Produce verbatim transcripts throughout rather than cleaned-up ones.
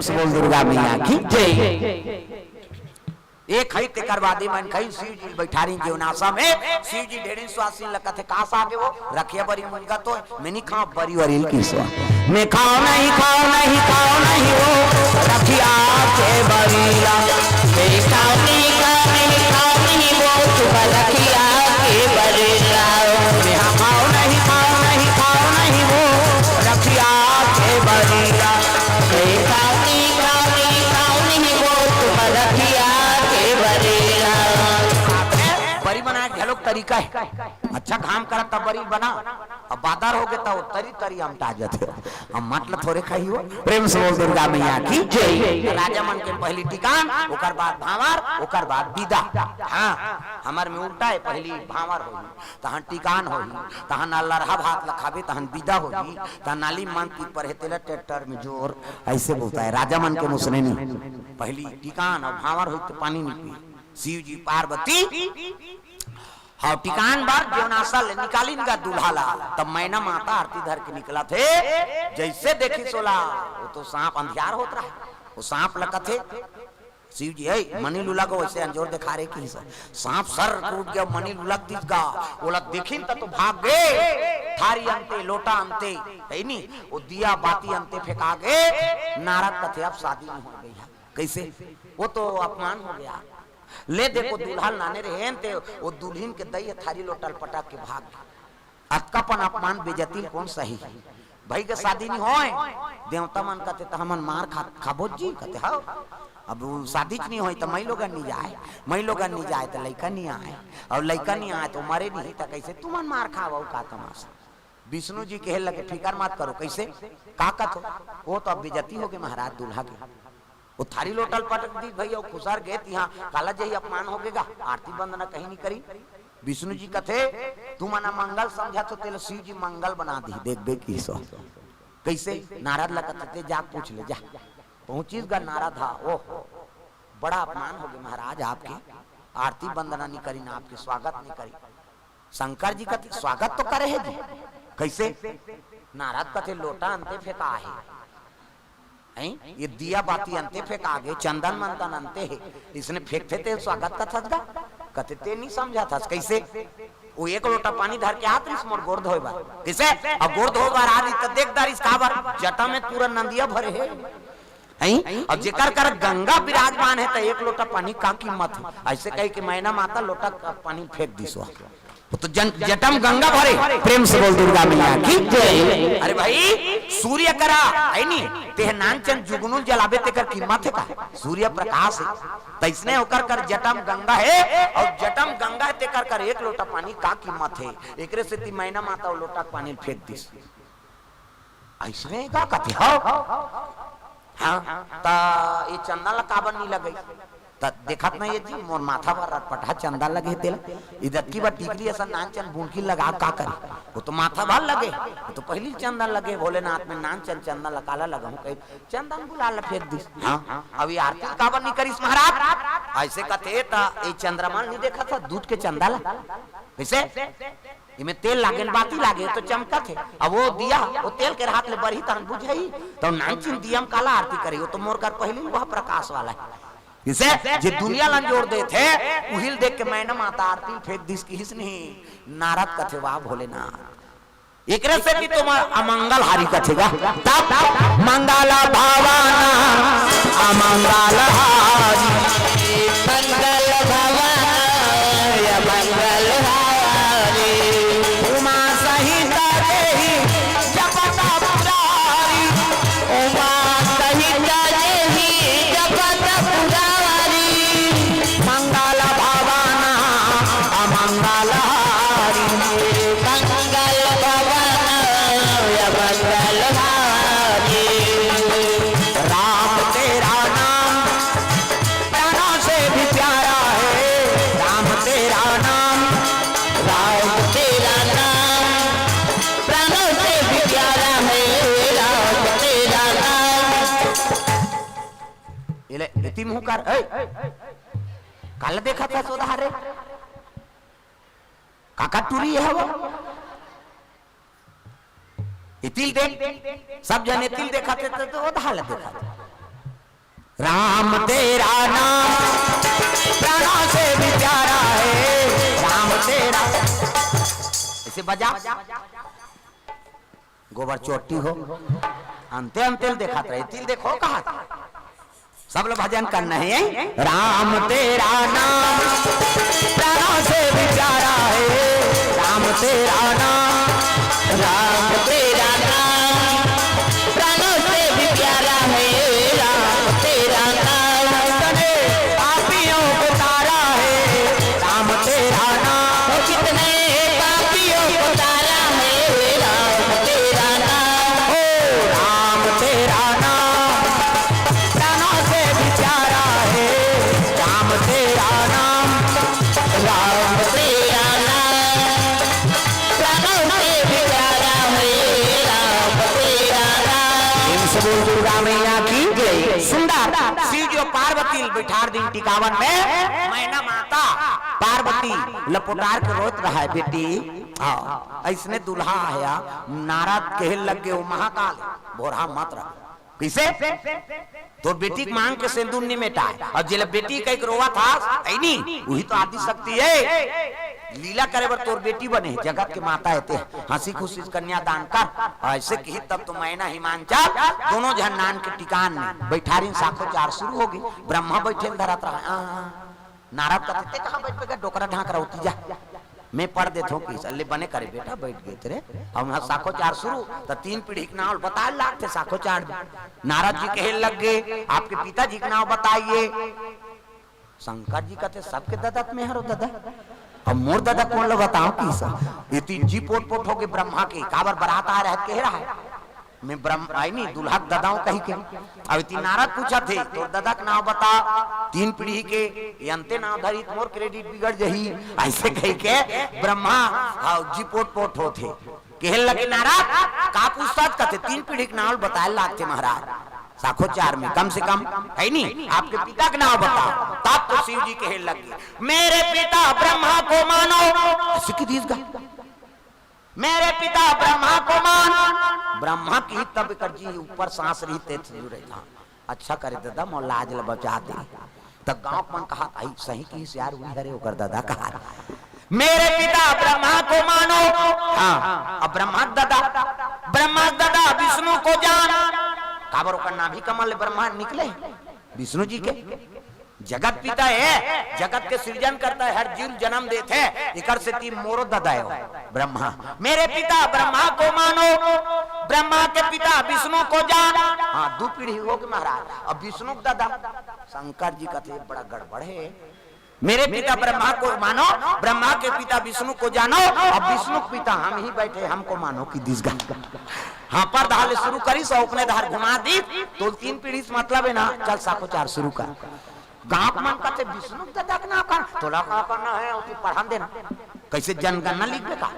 से बोल दुर्गा मैया की जय। एक हई तेकर बादे मन खई शिव जी बैठारिन जेवनासा में, शिव जी ढेरिन सुवासिन ल कथे, "का सागे वो?" "रखिया बरी मुनगा तो मैं नहीं खाओ, बरी वरील की सुवा।" "मैं खाओ नहीं, खाओ नहीं, खाओ नहीं वो रखिया के बरीला।" "मैं खाओ नहीं, खाओ नहीं, खाओ नहीं वो तुम रखिया के बरीला।" "मैं खाओ नहीं, खाओ नहीं, खाओ नहीं वो रखिया के बरीला।" "मैं खाओ नहीं, खाओ नहीं, खाओ नहीं वो तुम रखिया के बरीला।" बरी बनाए के घलोक तरीका हे। अच्छा घाम करत तब बरी बना, अब बादर हो गे त वो तरी तरी अमटा जथे। अब मत ल थोरे खाई हो। प्रेम से बोल दुर्गा मैया की जय। राजा मन के पहली टिकान, ओकर बाद भांवर, ओकर बाद बिदा। हाँ, हमर में उल्टा हे, पहली भांवर होही, तहन टिकान होही, तहन लरहा भात ल खाबे, तहन बिदा होही, तहन नाली मन पीत पर हे तेला ट्रैक्टर में जोर, ऐसे बोलता है राजा मन के मुसने में। पहली टिकान अउ भांवर होही त पानी नहीं पी। शिव जी पार्वती हाँ, टिकान बर जेवनासा ले निकालिन गा दूल्हा ला, तब मैना माता आरती धर के निकलत हे। जइसे देखिस ओला, वो तो सांप अंधियार होत रहा, वो सांप ल कथे, "शिव जी, हे, मनी ल उलग," वइसे अंजोर देखा रे किहिस। सांप सर उठ गे, मनी ल उलग दिस गा, ओला देखिन त तो भाग गे, थारी अंते, लोटा अंते, हे नी, वो दिया बाती अंते फेंका गे। नारद कथे, "अब शादी नहीं हो गई है।" कइसे? वो तो अपमान हो गया। ले देखो, दूल्हा ल लाने रहेन ते वो दुल्हिन के दई ह थारी लोटा ल पटक के भाग गे। अतकापन अपमान बेइज्जती ल कोन सही? भई के शादी नी होय, देवता मन कथे, "त हमन मार खा, खाबो जी?" कथे, "हव।" अब वो शादी च नी होय त मई लोगन नी जाय, मई लोगन नी जाय त लइका नी आय, अउ लइका नी आय त मरे नी त कइसे तुमन मार खाव? अउ का तमाशा? विष्णु जी कहे लगे, "फिकर मत करो।" कइसे? का कथो? वो तो अब बेइज्जती हो गे महाराज दूल्हा के। वो थारी लोटा ल पटक दिस भई, अउ खुसर गे तिहां, काला जही अपमान हो गे गा, आरती वंदना कहीं नहीं करी। विष्णु जी कथे, "तुमन अमंगल समझत हो, तेला शिव जी मंगल बना दिही, देखबे किहिस।" कइसे? नारद ल कथे, "ते जा पूछ ले, जा।" पहुंचिस गा नारद हा, "ओह, बड़ा अपमान हो गे महाराज आपके, आरती वंदना नहीं करी ना, आपके स्वागत नहीं करी।" शंकर जी कथे, "स्वागत तो करे हे जी।" कइसे? नारद कथे, "लोटा अंते फेंका हे।" हैं? ये दिया बाती अंते फेंका गे, चंदन मंदन अंते हे, इसने फेंकथे ते स्वागत कथस गा? कथे, "ते नहीं समझत हस।" कइसे? वो एक लोटा पानी धर के आत रहिस मोर गोड़ धोए बर। कइसे? अब गोड़ धोए बर आ रहिस त देख डारिस काबर? जटा में पूरा नंदिया भरे हे। हैं? अब जेकर कर गंगा विराजमान हे त एक लोटा पानी का कीमत हे? अइसे कहि के मैना माता लोटा का पानी फेंक दिस वहाँ। वो तो जन, जटा म गंगा भरे, प्रेम से बोल दुर्गा मैया की जय। अरे भई, सूर्य करा, हे नी, तेह नानचन जुगनू ल जलाबे तेकर कीमत हे का? सूर्य प्रकाश हे। तइसने ओकर कर जटा म गंगा हे, अउ जटा म गंगा हे तेकर कर एक लोटा पानी का कीमत हे? एकरे सेती मैना माता वो लोटा के पानी ल फेंक दिस। अइसने का कथे, हव? हाँ, त ये चंदन ल काबर नी लगइस? त देखत नहीं हे जी, मोर माथा बर रटपटहा चंदन लगे हे तेला। इदतकी बर टिकली असन नानचन बुनकी लगा का करे? वो तो माथा भर लगे, वो तो पहिली चंदन लगे, भोलेनाथ में नानचन चंदन ल काला लगाहूं कहि चंदन गुलाल ल फेंक दिस। हाँ, अब ये आरती ल काबर नी करिस महाराज? अइसे कथे त ये चंद्रमा ल नी देखत हस, दूध के चंदा ल? कइसे? एमे तेल लागे न बाती लागे तो चमकत हे। अब वो दिया, वो तेल के रहत ले बरही तहन बुझही, तो नानचिन दिया म काला आरती करही, वो तो मोर कर पहिली वह प्रकाश वाला हे। जइसे जे दुनिया ल अंजोर देथे, उही ल देख के मैना माता आरती ल फेंक दिस किहिस नहीं। नारद कथे, "वाह भोलेनाथ।" एकरे सेती तो अमंगल हारी कथे गा। तब मंगल भवन अमंगल हारी। मंगल भवन अमंगल हारी। उमा सहित देहि जपत पुरारी। उमा सहित देहि जपत पुरारी। मंगल भवन अमंगल हारी। मंगल भवन अमंगल हारी। राम तेरा नाम प्राणों से भी प्यारा है। राम तेरा नाम, राम तेरा नाम प्राणों से भी प्यारा है। राम तेरा नाम। एले, एती मुंह कर, ए, काला देखत हस ओदहा रे? काका टूरी हे वो? एती ल देख, सब झन एती ल देखत हे, त, त ओदहा ल देखत हे। राम तेरा नाम प्राणों से भी प्यारा है, राम तेरा। इसे बजा। गोबर चोट्टी हो, अंते अंते ल देखत रहे, तिल देखो कहा। सब लोग भजन करना है। राम तेरा नाम प्राणों से भी प्यारा है, राम तेरा नाम, राम तेरा नाम प्राणों से भी प्यारा है, राम तेरा नाम। कितने पापियों को तारा है, राम तेरा नाम। कितने पापियों को तारा है, राम तेरा नाम। ओ राम तेरा नाम प्राणों से भी प्यारा है, राम तेरा नाम, राम तेरा नाम प्राणों से भी प्यारा है, राम तेरा नाम। प्रेम से बोल दुर्गा मैया की जय। सुंदर शिव जी और पार्वती ल बैठार दिन टिकावन में मैना माता पार्वती लपोटार के रोत रहा है, बेटी, हाँ, ऐसने दुल्हा आया, नारद कहे लग गए, वो महाकाल है, भोरहा मत रहा। कैसे? तोर बेटी के मांग के सिंदूर नहीं मेटाए, और जेला बेटी कह के रोवा था, है नी, वही तो आदि शक्ति है। लीला करे बर तोर बेटी बने, जगत के माता है ते, हंसी खुशी कन्या दान कर। ऐसे कही तब तो मैना हिमांचल दोनों झन नान के टिकान में बैठारिन, साखोचार शुरू हो गई। ब्रह्मा बैठे ल धरत रहा, आ, नारद कथे, "ते कहाँ बैठ के डोकरा ढांक रहा होती, जा, मैं पढ़ देत हूँ।" किस ले बने करे बेटा, बैठ गए तेरे। हम यहाँ साखोचार शुरू, तो तीन पीढ़ी के नाम बताए लागथे साखोचार में। नारद जी कहे लग गए, "आपके पिताजी के नाम बताइए।" शंकर जी कहते, "सबके ददा त मैं हरो ददा, अब मोर ददा कौन लो बताओ?" किस इतनी जी पोट पोट हो गए ब्रह्मा के, काबर बरात आ रहा है, कह रहा है, मैं ब्रह्म आई नहीं दुल्हा के ददाओं कही के। अब इतनी नारद पूछा थे, "तोर ददा के नाम बता, तीन पीढ़ी के, ये अंते नाम धरी त मोर क्रेडिट बिगड़ जही।" ऐसे कही के ब्रह्मा, हाँ, जी पोट पोट होथे। कहे लगे, "नारद, का पूछता?" कथे, "तीन पीढ़ी के नाम बताए लागथे महाराज, साखोचार में कम से कम, है नी, आपके पिता के नाम बताओ।" तब तो शिव जी कहे लगे, "मेरे पिता ब्रह्मा को मानो।" ऐसे की दीस गा, "मेरे पिता ब्रह्मा को मान।" ब्रह्मा की तब कर जी ऊपर सांस रही, तेज रही था। "अच्छा करे ददा, मोर लाज ल बचा दे।" त गांव के मन कहा, "आई सही की सियार हुई हरे ओकर ददा कहा, मेरे पिता ब्रह्मा को मानो।" हाँ, अब ब्रह्मा के ददा, ब्रह्मा के ददा विष्णु को जान। काबर ओकर नाभि कमल ले ब्रह्मा निकले, विष्णु जी के। जगत पिता है, जगत के सृजन करता है, हर जीव जन्म देत है, एकर सेती मोरो ददा है वो, ब्रह्मा। "मेरे पिता ब्रह्मा को मानो, ब्रह्मा के पिता विष्णु को जान।" हाँ, दो पीढ़ी हो गई महाराज। अब विष्णु के ददा शंकर जी कथे, "बड़ा गड़बड़ है, मेरे पिता ब्रह्मा को मानो, ब्रह्मा के पिता विष्णु को जानो, अब विष्णु के पिता हम ही बैठे, हमको मानो" की दिस गा। हाँ, पर दहा ले शुरू करी, सौ अपने धार घुमा दी, तो तीन पीढ़ी से मतलब है ना, चल साखोचार शुरू कर। गांव के मन कथे, "विष्णु के ददा के नाम कर, तोला का करना है, ओती पढ़न देना, कैसे जनगणना लिखबे का,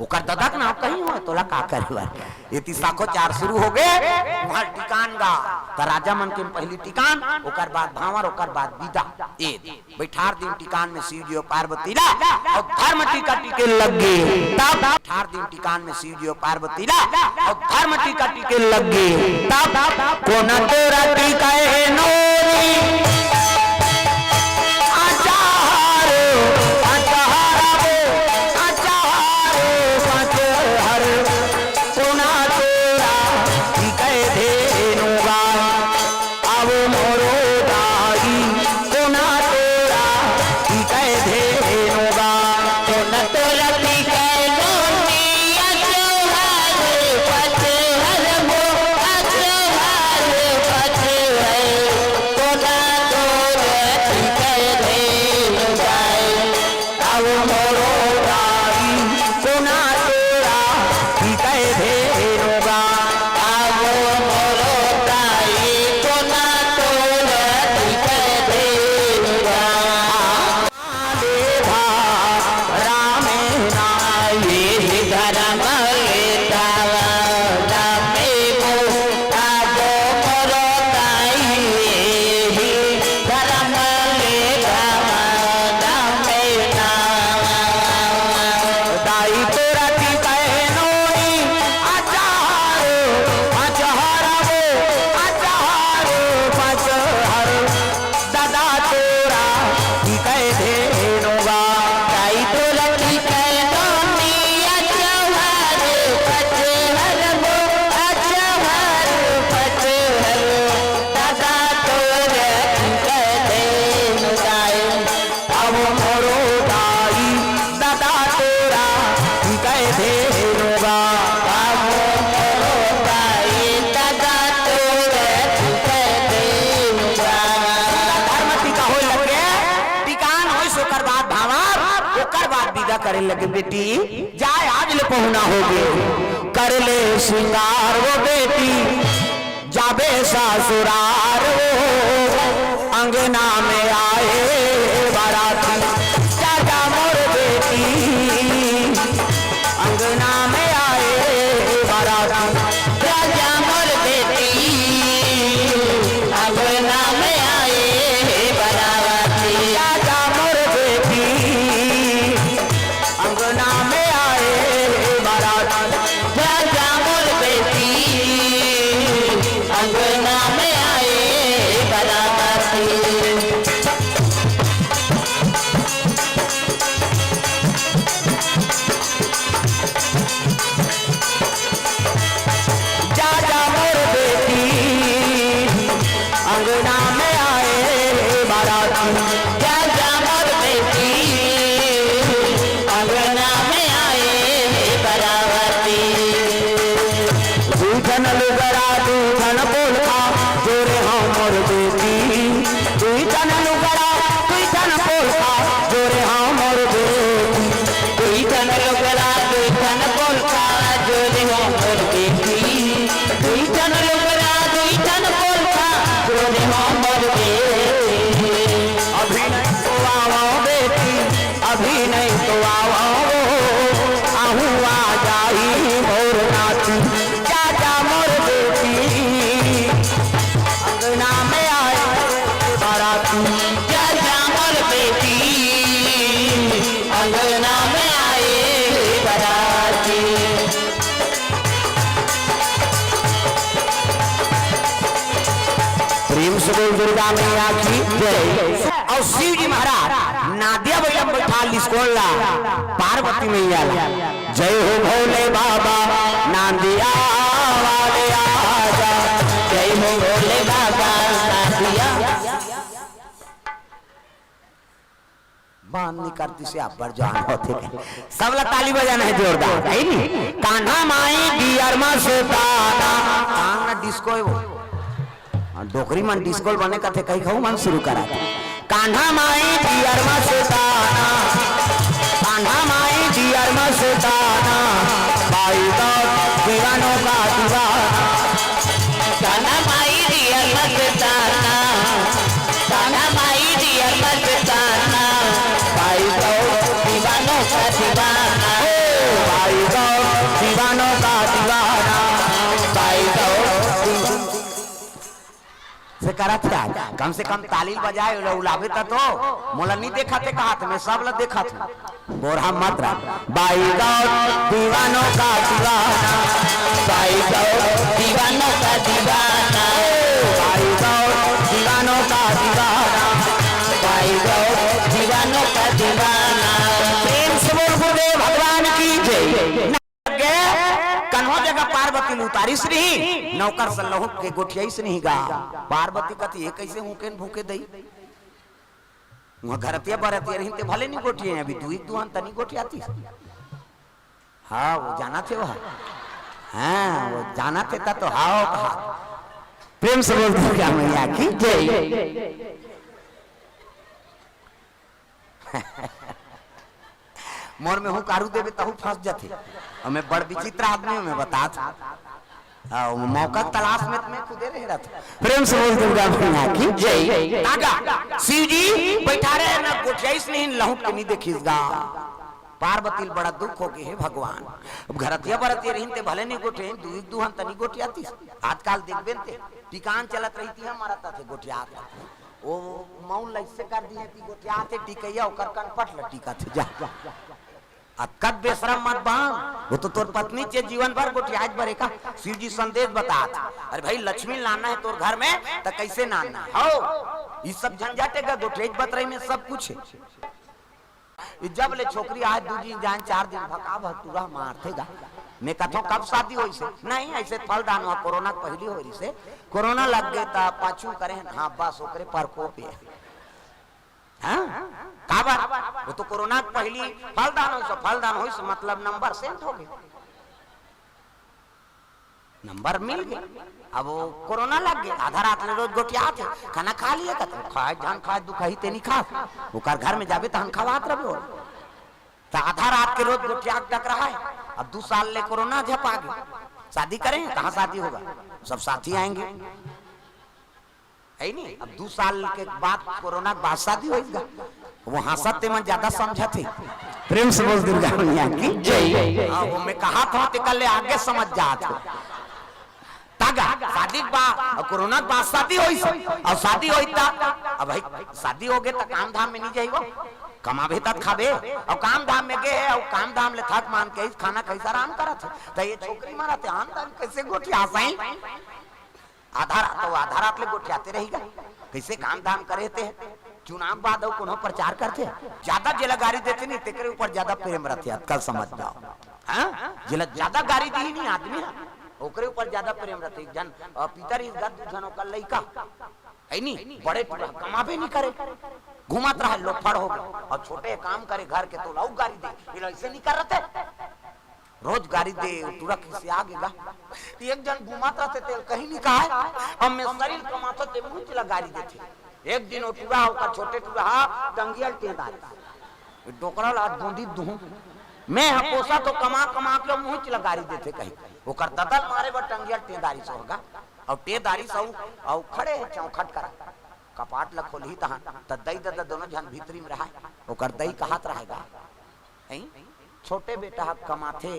ओकर ददा के नाम कहीं हो, तोला का करे बर।" एती साखोचार शुरू हो गए, वहां टिकान गा, त राजा मन के पहली टिकान, ओकर बाद भांवर, ओकर बाद विदा। ए बैठार दिन टिकान में शिव जी और पार्वती ला, और धर्म टीका टिके लग गए। तब बैठार दिन टिकान में शिव जी और पार्वती ला, और धर्म टीका टिके लग गए। तब कोना तोरा टीका है नोरी, अचार, अचार, अचार, अचार, कोना तोरा टीका धेनुगा। अब मोरो दाई कोना तोरा टीका धेनुगा। कोना तोरा टीका नोनी, अचोहार पचहर मो, अचोहार पचहर। कोना करे लगे, "बेटी, जाए, आज ले पहुना होगे, कर ले सिंगार वो बेटी, जाबे ससुरार वो, अंगना में आए बाराती, जा जा मोर बेटी, अंगना में आए बाराती, जा जा मोर बेटी, अंगना में आए बाराती, जा जा मोर बेटी, अंगना में आए बाराती, जा जा मोर बेटी, अंगना में आए बाराती।" जा जा मोर बेटी, अंगना में आए बाराती, जा जा मोर बेटी, अंगना में आए बाराती। दुई ठन लुगरा, दुई ठन पोलखा, जोरे हंव मोर बेटी, दुई ठन लुगरा, दुई ठन पोलखा, जोरे हंव मोर बेटी। दुई ठन लुगरा, दुई ठन पोलखा, जोरे हंव मोर बेटी। दुई ठन लुगरा, दुई ठन पोलखा, जोरे हंव मोर बेटी। अभी नहीं तो आवंव बेटी, अभी नहीं तो आवंव, आहूं आ जाही मोर नाती। जा जा मोर बेटी, अंगना में आए बाराती, जा जा मोर बेटी, अंगना में आए बाराती। प्रेम से बोल दुर्गा मैया की जय। अउ शिव जी महाराज नांदिया बइला म बइठालिस कोन ला, पार्वती मैया ला। जय हो भोले बाबा, नांदिया वाले आजा। जय हो भोले बाबा, नांदिया। मान नहीं करती से अब्बड़ जान होथे। सब ला ताली बजाना हे जोरदार, हे नी? कान्हा माई दियर मस्ताना। कान ना डिस्को हे वो। हाँ, डोकरी मन डिस्को ल बने कथे, कही कहू मन शुरू करा। कान्हा माई दियर मस्ताना, कान्हा माई दियर मस्ताना, पाई तो दीवानों का दीवाना। कान्हा माई दियर मस्ताना, कान्हा माई दियर मस्ताना, पाई तो दीवानों का दीवाना। ओ, पाई तो दीवानों का दीवाना, पाई तो से करत हे आज। कम से कम ताली ल बजाए, ओला उलाबे त तो। मोला नहीं देखत हे कहत, मैं सब ला देखत हूँ। बोरहा मत रह। बाई गौर दीवानों का दीवाना, बाई गौर दीवानों का दीवाना, बाई गौर दीवानों का दीवाना, बाई गौर दीवानों का दीवाना। प्रेम से बोल गुरुदेव भगवान की जय। गे, कन्हो जगह पार्वती ल उतारिस नहीं, नौकर से लहुट के गोठियाइस नहीं गा। पार्वती कथे, "ये कइसे हुकेन भूके दई?" उहाँ घरतिया बरतिया रहिन ते भले नहीं गोठियाए, अभी दुई दुहान तनी गोठियातिस। हाँ, वो जानथे वो। हाँ, वो जानथे त तो हाँ कहा। प्रेम से बोल दुर्गा मैया की जय। मोर में हुंकारू देबे तहू फंस जथे। अउ मैं बड़ विचित्र आदमी हूँ, मैं बतात हूँ। हाँ, मौका के तलाश में त मैं खुदे रह रहा था। प्रेम से बोल दुर्गा मैया की जय। कागा, शिव जी बैठा रहे ना, गोठियाइस नहीं, लहुट के नहीं देखिस गा। पार्वती ल बड़ा दुख हो गे, "हे भगवान, अब घरतिया बरतिया रहिन ते भले नहीं गोठियाइन, दुई दुहान तनी गोठियातिस।" आजकल देखबे न ते, टिकान चलत रहिथे, मरत रहिथे, गोठियात रहिथे। ओ मउन ल अइसे कर दिए कि गोठियाथे टिकइया, ओकर कनपट ल टिकथे, जा। अतकत बेशरम मत बन, वो तो तोर पत्नी चे जीवन भर गोठियाए बर हे का? शिव जी संदेश बतात, अरे भाई, लक्ष्मी लाना हे तोर घर में, त कइसे लाना हे? हौ, ई सब झंझट हे का? गोठियाई बतरई में सब कुछ हे। ई जब ले छोकरी आए, दू दिन जान, चार दिन भका भतुरा मारथे गा। मैं कथों, "कब शादी होइस हे?" "नहीं, अइसे फलदान हुआ, कोरोना के पहिली होय रिहिस हे, कोरोना लग गे त पाछू करे हन।" "हाँ, बस ओकरे प्रकोप हे।" हाँ? काबर? वो तो कोरोना के पहिली फलदान होइस, फलदान होइस, मतलब नंबर सेंट हो गे। नंबर मिल गे। अब वो कोरोना लग गे, आधा रात ले रोज गोठियात हे, खाना खा लिए कथे, खाए जान खाए दुखही ते नहीं खा, ओकर घर में जाबे तहन खवात रहिबे। त आधा रात के रोज गोठिया के डकराय। अब दू साल ले कोरोना झपा गे, शादी करें, कहाँ शादी होगा, सब साथी आएंगे, है नी? अब दू साल के बाद, कोरोना के बाद शादी होइगा। वो हंसत ते मन ज्यादा समझत हे। प्रेम से बोल दुर्गा मैया की जय। हाँ, वो मैं कहा था, तेकर ले आगे समझ जात हो। तागा शादी के बाद, और कोरोना के बाद शादी होइस, और शादी होई ता, अब भाई, शादी होगे त काम धाम में नहीं जाइबो, कमाबे तब खाबे, और काम धाम में गे हे, और काम धाम ले थक मान के खाना खाइस आराम करत हे, त ये छोकरी मरत हे, आन दान कैसे गोठिया सही? आधा रात, तो आधा रात ले गोठियाते रहिगा, कैसे काम धाम करे ते? चुनाव बाद अउ कोनो प्रचार करथे, ज्यादा जेला गारी देथे नहीं, तेकरे ऊपर ज्यादा प्रेम रथे, अतका समझ जाओ। हाँ, जेला ज्यादा गारी दी नहीं आदमी ह, ओकरे ऊपर ज्यादा प्रेम रथे। एक झन, अ, पिता रहिस गा, दू झन ओकर लइका, है नी, बड़े टूरा कमाबे नहीं करे, घूमत रहे, लोफड़ हो गे, और छोटे काम करे घर के, तो लऊ गारी दे, ये ऐसे नहीं करत हे। रोज गारी दे, टूरा खिसिया गे गा। एक झन घूमत रथे, तेला कहीं नहीं कहे, अब मैं शरीर कमाथो, ते मुँह ला गारी देथे। एक दिन वो टूरा, ओकर छोटे टूरा हा, टंगिया ल टेंदारिस। डोकरा ला गोंदी दुहूं। मैं ह पोसा तो कमा कमा के मुँह ला गारी देथे कहीं। ओकर ददल मारे बर टंगिया ल टेंदारिस होगा। अउ टेंदारिस अउ, अउ खड़े हे चौखट करा। कपाट ला खोलही तहां, त दई ददा दोनों झन भीतरी में रहाय। ओकर दई कहत रहेगा, हैं? छोटे बेटा ह कमाथे,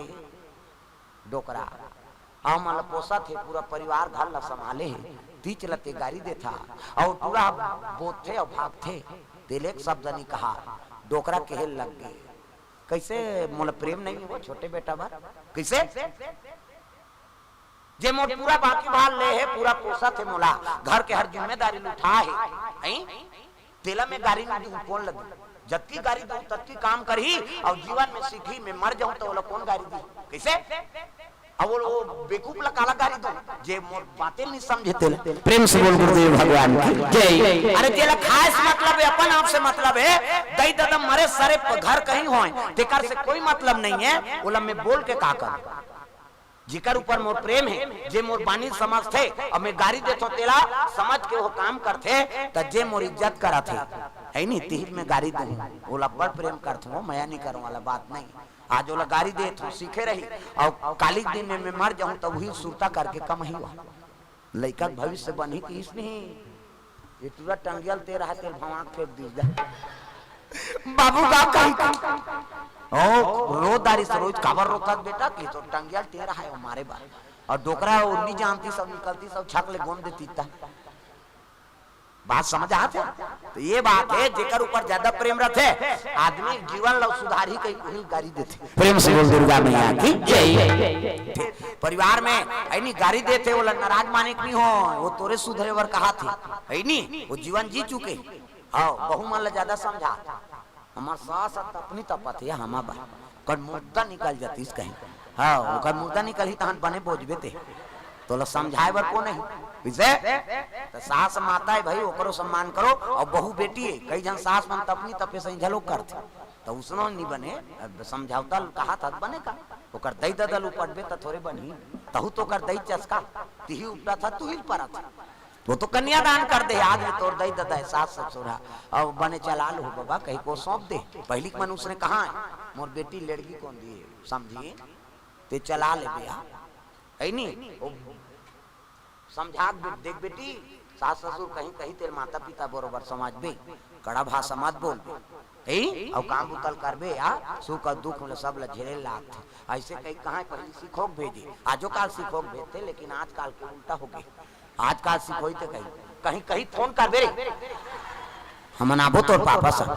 डोकरा, हमन ल पोसत हे, पूरा परिवार घर ल संभाले हे, तीच ल ते गारी देथा, अउ टूरा बोथथे अउ भागथे, तेले एक शब्द नहीं कहा, डोकरा केहे लग गे, कैसे मोला प्रेम नहीं हे वो छोटे बेटा बर? कैसे? जे मोर पूरा बाकी भार ले हे, पूरा पोसत हे मोला, घर के हर जिम्मेदारी ल उठा हे, हैं? तेला मैं गारी नहीं दूं, कोन ल दूं? जतकी गारी दूं, ततकी काम करही, अउ जीवन में सीखही, मैं मर जाऊं त ओला कोन गारी दी? कैसे? अब वो, वो बेकूफ ला काला गारी दूं, जे मोर बाते नहीं समझे तेला। प्रेम से बोल गुरुदेव भगवान की जय। अरे जेला खाए से मतलब हे, अपन आप से मतलब हे, दई ददा मरे सरे प-, घर कहीं होय, तेकर से कोई मतलब नहीं हे, ओला मैं बोल के का करूं? जेकर ऊपर मोर प्रेम हे, जे मोर बानी समझथे, अउ मैं गारी देथों तेला, समझ के वो काम करथे, त जे मोर इज्जत करत हे, है नी, तिही ल मैं गारी दूं, ओला बड़ प्रेम करथों, मया नहीं करंव वाला बात नहीं। आज ओला गारी देथों, सीखे रही, अउ काली के दिन में मैं मर जाहूं, त उही सुरता करके कमही वो। लइका के भविष्य बनही किहिस नहीं, ये टूरा टंगिया ल ते रहा, तेला भवांक फेंक दीस गा। बाबू का कही का? ओ, रो डारिस रोज, काबर रोथस बेटा? कि तो टंगिया ल ते रहा हे, वो मारे बर। अउ डोकरा वो नहीं जानतिस, सब निकलतिस, सब छक ले गोंद देतिस त। बात समझ आत हे? त ये बात हे, जेकर ऊपर ज्यादा प्रेम रथे, आदमी जीवन ल सुधारही कहीं, उही गारी देथे। प्रेम से बोल दुर्गा मैया की जय। परिवार में ऐनी गारी देथे, ओला नाराज माने के नहीं हो, वो तोरे सुधरे बर कहत हे, है नी? वो जीवन जी चुके। हाँ, बहू मन ला ज्यादा समझा। हमर सास ह तपनी तपत हे, हमा बा, ओकर मुर्दा निकल जातिस कहीं। हाँ, ओकर मुर्दा निकलही तहन बने बोजबे ते। तोला समझाए बर कोन हे? कइसे? त सास माता हे भाई, ओकरो सम्मान करो। अउ बहू बेटी हे, कई झन सास मन तपनी तपे सही झलो करथे, त उसनो नहीं बने। अब समझौता ल कहा था बने का? ओकर दई ददा ल उपटबे त थोरे बनही। तहू तो ओकर दई चसका, तिही उपटा था, तुही ल परत। वो तो कन्यादान कर दे, आज में तोर दई ददा हे, सास ससुर हा, अब बने चला लो बाबा, कहीं को सौंप दे। पहली के मनुष्य ने कहा है, मोर बेटी लड़की कौन दिए, समझिए, ते चला ले बिया, है नी? वो समझा के बे-, देख बेटी, सास ससुर कहीं, कहीं तेरे माता पिता बरोबर समझबे, कड़ा भाषा मत बोलबे, है? अउ काम बुता ल करबे या सुख अउ दुख में सब ल झेले लागथे। ऐसे कहीं कहाँ पहली सीखो के भेजे, आजो काल सीखो के भेजथे, लेकिन आजकाल के उल्टा हो गए। आजकाल सीखोई ते कहीं, कहीं, कहीं फोन करबे रे, हमन आबो तोर पापा सन।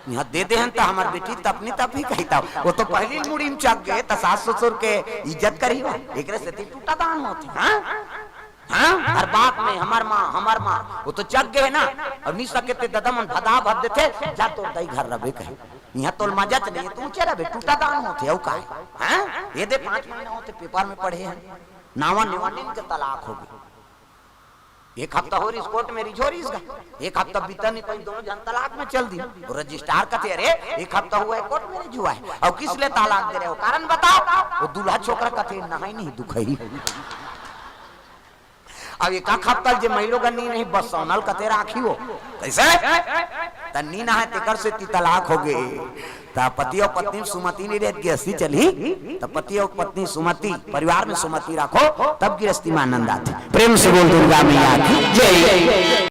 यहाँ दे देहन त हमर बेटी तपनी तपही कहिता। वो तो पहली मुड़ी में चक गए त सास ससुर के इज्जत करही वो। एकरे सेती टूटा दान होथे, हाँ? हाँ? हर बात में हमर माँ, हमर माँ। वो तो चक गए ना। अब नहीं सके ते ददा मन भदा भद देथे, जा तोर दई घर रबे कहे। यहाँ तोल मजा चले, तू चला बे, टूटा दान होथे, अउ का हे? हाँ? ये दे पाँच महीना होथे, पेपर में पढ़े हैं। नावा नेवा नीन के तलाक हो गई। एक हफ्ता हो रहीस कोर्ट में रिझो रहीस गा। एक हफ्ता बीता नहीं पाई, दोनों झन तलाक में चल दी। वो रजिस्ट्रार कथे, "अरे, एक हफ्ता हुआ है कोर्ट में रिझो है, अउ किस ले तलाक दे रहे हो, कारण बताओ।" वो दूल्हा छोकरा कथे, "नहाई नहीं दुखई।" अब एक आध हफ्ता जे महिलो का नींद नहीं, बस सोनल कथे राखी हो। कैसे? त नी नहाय, तेकर सेती तलाक हो गे। त पति अउ पत्नी में सुमति नहीं रहत, गृहस्थी चलही। त पति अउ पत्नी सुमति, परिवार में सुमति राखो, तब गृहस्थी में आनंद आथे। प्रेम से बोल दुर्गा मैया की जय।